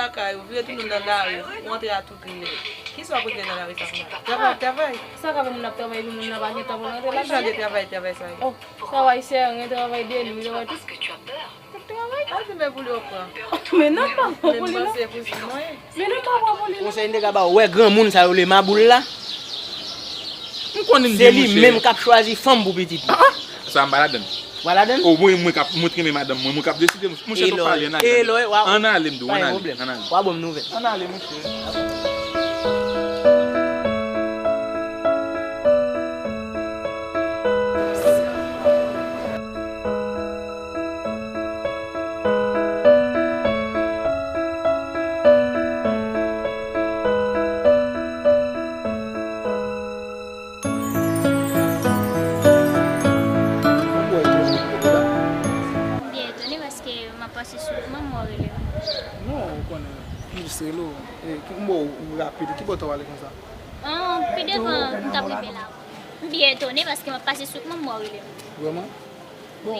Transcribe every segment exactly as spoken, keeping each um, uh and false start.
Lakay ou, vire tounen nan lari, ou antre a tout lè. Kisa w ap regle nan lari sa konsa? Travay, travay. Sa ka fè moun ap travay epi moun nan pa gen tan pou l antre ladan? Ki jan de travay, travay sa ye? Oh, travay seren, travay de nwi, travay tout. Tout travay. Al fimen pou li ou pran. Men non, pa pran pou li non. Men non, pa pran pou li non. Konsèy m te ka ba w, wè granmoun sa yo le maboul la. M konnen se li menm k ap chwazi fanm pou pitit li. Ah, ah. Sa m pa ladann. Ou pa ladann? O mwen, mwen k ap, mwen k renmen madanm mwen, mwen k ap deside, monchè, tou pale, ann ale. Ann ale, m di w, ann ale, ann ale. W a ban m nouvèl. Ann ale, monchè. Byen etone paske m ap pase sou wout mwen, m wè w rele m. Non, ou konnen, m jis rele w. E, ki, m wè w rapid, ki bò w t ap ale konsa? An, pi devan, m t ap rive la. M byen etone paske m ap pase sou wout mwen, m wè w rele m. Vrèman? Bon,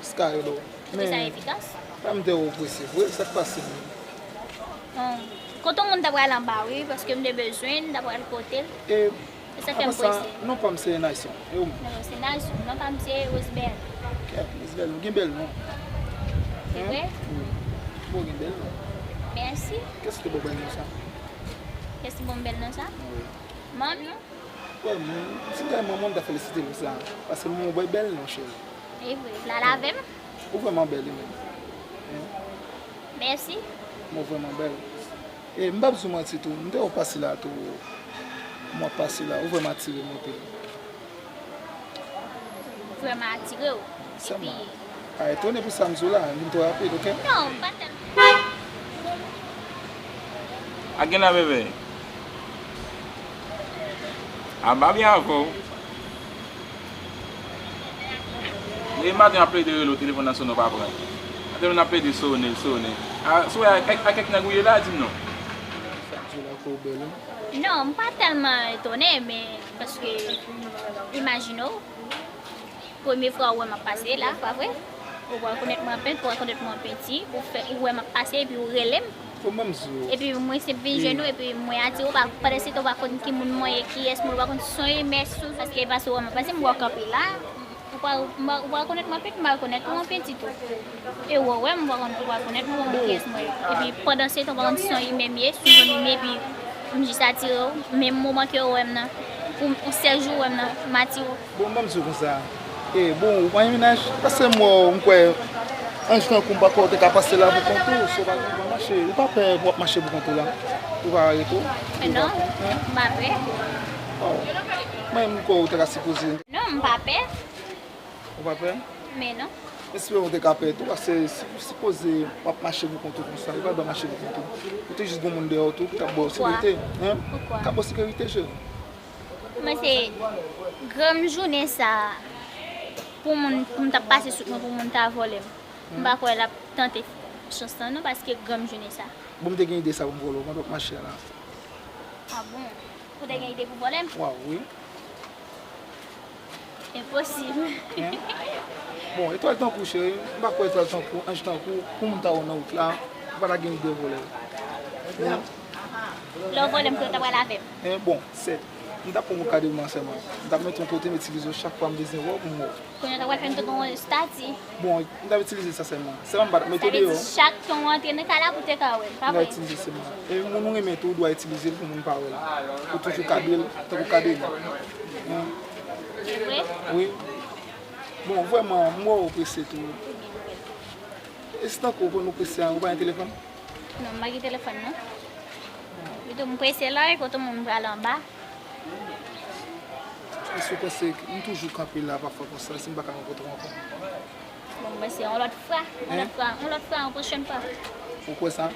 Sky, hello. Mezanmi, efikas. Sa m te wè w prese vre, sa k pase menm? Bon, kote yon moun ta pral anba, wi, paske m te bezwen l, m ta pral kote l. E sa k fè m prese. Non pa m se Nice. E ou menm? Non, se Nice, non pa m se Rosebelle. Kèt, Rosebelle, ou gen bèl non. Se vre? Wi. Bon, gen bèl non. Mèsi. Kiyès ki te ba w bèl non sa? Kiyès ki ban m bèl non sa? Wi. Manman m non. Wè, mwen, si m ta manman m, m ta felisite l pou sa. Paske mwen wè bèl non, cheri. E vre, l al avè m. Ou vrèman bèl, wi, menm. Mèsi. Mwen vrèman bèl. E m p ap di w manti tou, m te wè w pase la tou. Mwen pase la, ou vrèman atire m anpil. Vrèman atire w. Sèlman. Epi pa etone pou sa m di w la, vin twò rapid, oke? Non, m pa tèlman. A gen la, bebe? A m pa byen avè w. Depi maten m ap plede rele w, telefòn nan sonnen, w pa pran. Maten m ap plede sonnen, sonnen. A, si w wè a kèk, a kèk nèg ou ye la, di m non. Sa m di w la, ke w bèl, wi. Non, m pa tèlman etone, men paske, imajine w, premye fwa ou wè m ap pase la, pa vre? Ou pa rekonèt mwen an pent, ou pa rekonèt mwen an penti, ou fè, ou wè m ap pase epi ou rele m. Epi mwen se vin jwenn ou, epi mwen atire w, pa, pandan se tan ou pa konn ki moun mwen ye, kiyès mwen, ou pa konn si se yon imè sou, paske pase ou wè m ap pase, m wè w kanpe la, ou pa, ou pa, ou pa rekonèt mwen an pent, m pa rekonèt ou an penti tou. E ou wè m, ou pa konn, ou pa rekonèt mwen, ou pa konn kiyès mwen ye. Epi pandan se tan, ou pa konn si se yon imè m ye, si se yon imè, epi m jis atire w, menm moman ke ou wè m nan, pou yon sèl jou ou wè m nan, m atire w. Bon, ban m di w konsa. E, bon, ou pa gen mennaj? Paske m wè w, m kwè, anj tankou m pa kwè w te ka pase la pou kont ou, si w pa gen, w pa mache, ou pa pè pou w ap mache pou kont ou la? Ou pa arete w? Men non, m pa pè. Oh. Mwen, m kwè w te ka sipoze. Non, m pa pè. Ou pa pè? Men non. Espere w te ka pè tou, paske si, sipoze w ap mache pou kont ou konsa, ou pa dwe mache pou kont ou. Ou te jis gen moun dèyè w tou ki t ap ba w sekirite, hein? Poukwa? K ap ba w sekirite, cheri. Mwen se granm jounen sa a, pou moun, pou m t ap pase sou mwen, pou moun ta vòlè m. M pa kwè l ap tante chans lan non, paske granm jounen sa. Bon, m te gen ide sa pou m vòlè w pandan w ap mache a la. A bon? Ou te gen ide pou vòlè m? Waw, wi. Enposib. Hein? Bon, etwal tankou, cheri, m pa kwè etwal tankou, anj tankou, pou moun ta wè w nan wout la, ou pa ta gen ide vòlè l. Hein? Lè w vòlè m, kote w ta pral avè m? Hein? Bon, sèt. M t ap pran w pou kado m an sèlman. M t ap mete w kote m itilize w chak fwa m bezwen wè w pou m wè w. Kounye a w ta pral fè m tonton estati. Bon, m t ap itilize sa sèlman. Sèlman m pa t ap mete w deyò. Sa vle di chak tan w antre nan kay la pou w te ka wè m, pa vre? M t ap itilize sèlman. E moun ou renmen tou, ou dwe itilize l pou moun pa wè l. Ou toujou kado l, tankou kado l. Hein? Se vre? Wi. Bon, vrèman, m wè w prese tou. E si tankou ou konn ou prese a, ou pa gen telefòn? Non, m pa gen telefòn, non. Pito m prese la, e kote moun pral anba. Èske w panse m toujou kanpe la pafwa konsa, si m pa ka rankontre w ankò? Bon, m panse yon lòt fwa, yon lòt fwa, yon lòt fwa, yon pwochèn fwa. Ou kwè sa?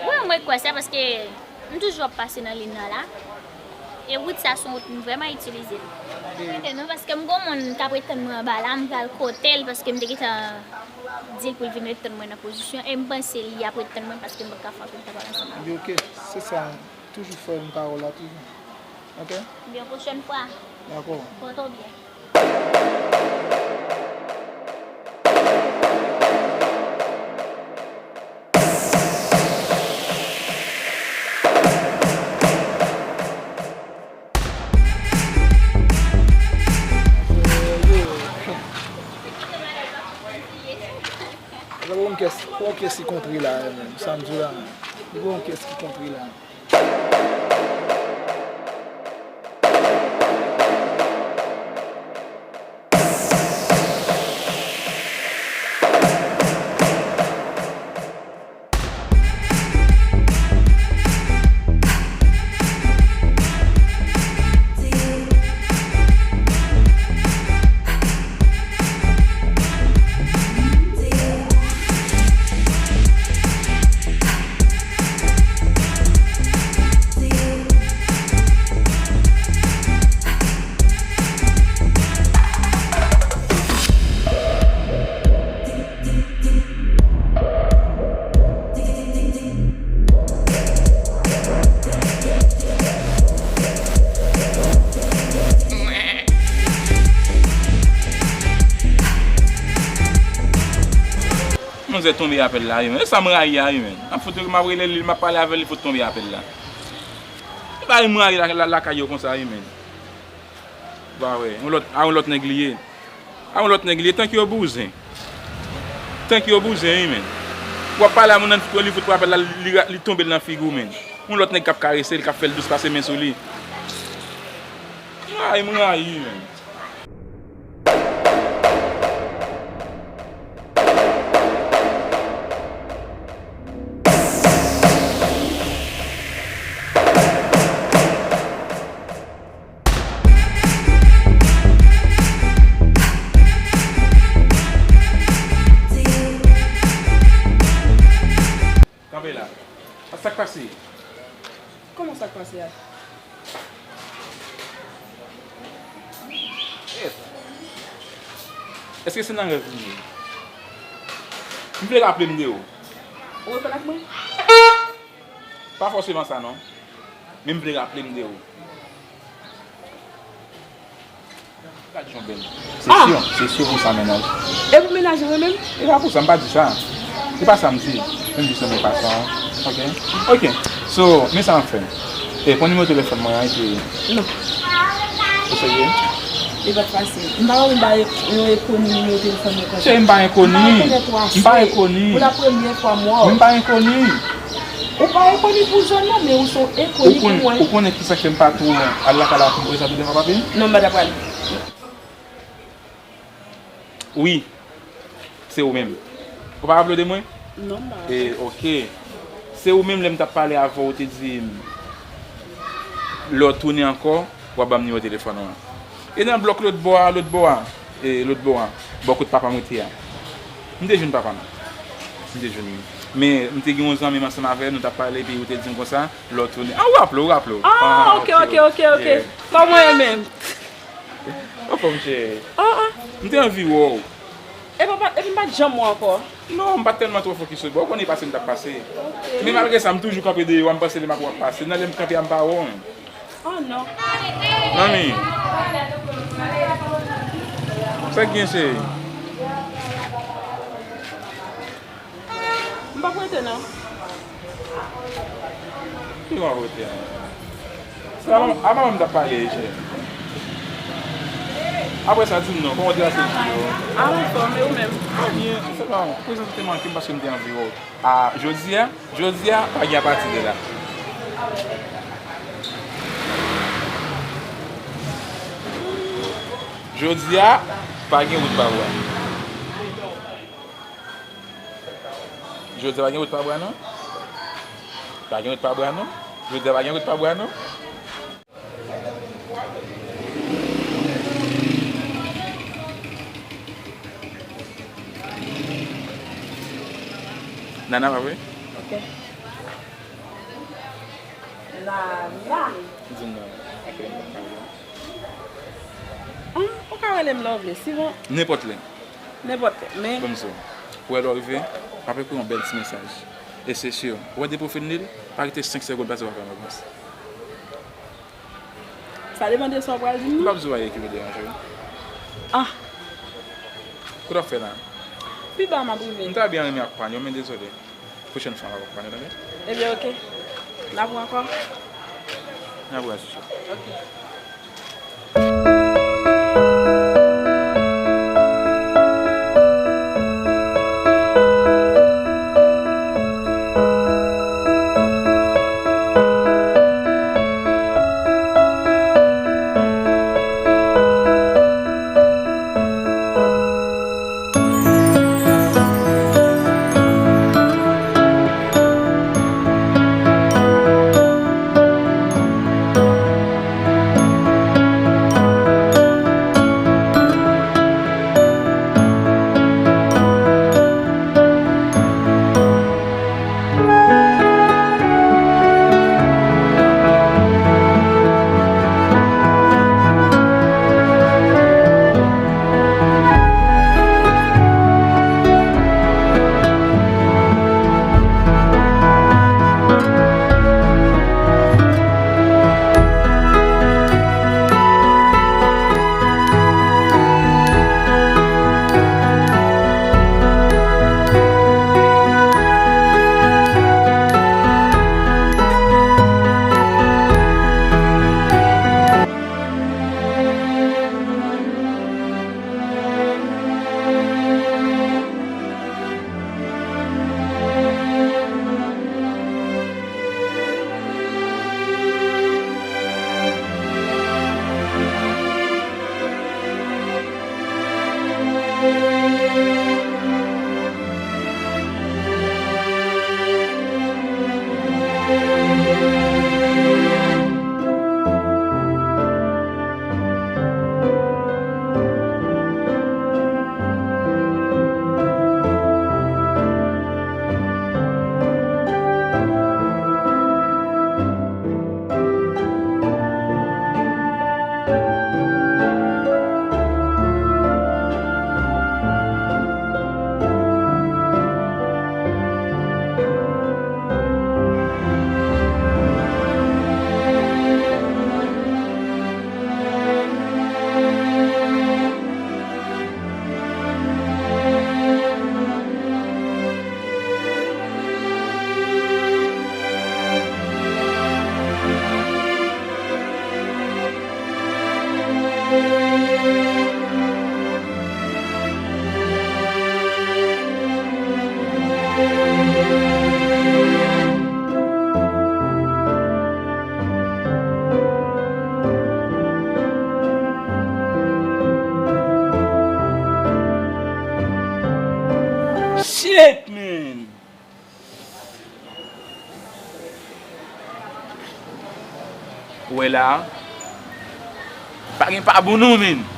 Wi, mwen kwè sa, paske m toujou ap pase nan liy nan la. E wout sa se yon wout m vrèman itilize. Rete non, paske m gon moun k ap ret tann mwen anba la, m pral kote l, paske m te gentan di l pou l vin ret tann mwen nan pozisyon, e m panse li ap ret tann mwen paske m pa ka frape, m ta pral ansanm avè l. Li oke, se sa. Toujou fè m ka wè w la toujou. Oke? Byen, pwochèn fwa. Dakò. Pòte w byen. Kès, gon kès ki kontre la, menm, sa m di w la, menm. Gon kès ki kontre la. Manzè tonbe apèl la, wi, men. E sa m rayi a, wi, men. M ap fout, m ap rele li, m ap pale avè l, li fout tonbe apèl la. E bagay m rayi la, la, lakay yo konsa, wi, men. Ba wè, yon lòt, a yon lòt nèg li ye. A yon lòt nèg li ye, tank yo bouzen. Tank yo bouzen, wi, men. W ap pale a moun nan, li fout pran apèl la, li, li tonbe l nan figi w, men. Yon lòt nèg k ap karese l, k ap fè l dous, pase men sou li. M rayi, m rayi, wi, men. Kanpe la. A sa k pase? Kòman sa k pase a? Èske se nan rèv m ye? M vle raple m de ou. Ou rekonèt mwen? Pa fòseman sa non. Men m vle raple m de ou. Gad jan w bèl. Se syo, se syo pou sa mennaj. E pou mennaj mwen menm? E pa pou sa, m pa di sa. Se pa sa m di. Men m di sa nan fason an. Ok? Ok. So, men sa m ap fè. E pran nimewo telefòn mwen an epi. Non. Ou serye? Li pa t fasil. M pa konn ba yon enkoni nimewo telefòn mwen konsa. Cheri, m pa enkoni. M pa enkoni. Pou la premyè fwa m wè w. M pa enkoni. Ou pa enkoni pou zòn nan, men ou se yon enkoni pou mwen. Ou konnen kisa k fè m pa tou al lakay la pou m prezante devan papi? Non, m pa ta pral. Wi. Se ou menm. Ou pa raple w de mwen? Non, m pa raple. E, ok. Se ou menm lè m t ap pale avè w, ou te di m, lè w tounen ankò, w ap ban m nimewo telefòn ou an. E nan blòk lòt bò a, lòt bò a, e lòt bò a, bò kot papa m rete a. M te jwenn papa m. M te jwenn li. Men, m te gen yon zanmi m ansanm avè l, nou t ap pale, epi ou te di m konsa, lè w tounen. Ah, ou raple w, ou raple w. Ah, ok, ok, ok, ok. Kòman w ye menm? Anfòm, cheri. Ah, ah. M te anvi wè w. Epi pa, epi m pa t janm wè w ankò. Non, m pa t tèlman twò fokis sou bò. Ou konnen pase m t ap pase. Ok. Men malgre sa, m toujou kanpe deyò a, m panse lè m ap wè w ap pase. Nan lè m kanpe a, m pa wè w. Oh non. Manmi. Sa k gen, cheri? M p ap rete non. Ki w ap rete an? Se a manman, a manman m t ap pale, cheri. Apre sa, di m non, kòman w te pase jou yo? A, m anfòm, e ou menm? Trè byen, sèlman, prezans ou te manke m paske m te anvi wè w. A, jodi a, jodi a, pa gen apati de la. Jodi a, pa gen wout pa bwa. Jodi a pa gen wout pa bwa non. Pa gen wout pa bwa non. Jodi a pa gen wout pa bwa non. Nana, pa vre? Ok. Nana. Di m non. Apre m pa pale. Hum, ou ka rele m lè w vle, sinon. Nenpòt lè. Nenpòt lè, men. Ban m di w. Ou wè lè w rive, m ap ekri yon bèl ti mesaj. E se si, ou wè depi w fin li l, pa kite senk segonn pase w pa fè m repons. Sa depann de sa w pral di m nan. M p ap di w anyen ki pou deranje w. Ah. Kote w ap fè la? Pi ba m ap rive. M ta byen renmen akonpanye w, men dezole. Pwochèn fwa m ap akonpanye w, tande? Ebyen, oke. N ap wè ankò. N ap wè, chouchou. Oke. Shit, man! Ou wè la a? Pa gen pa bon non, man.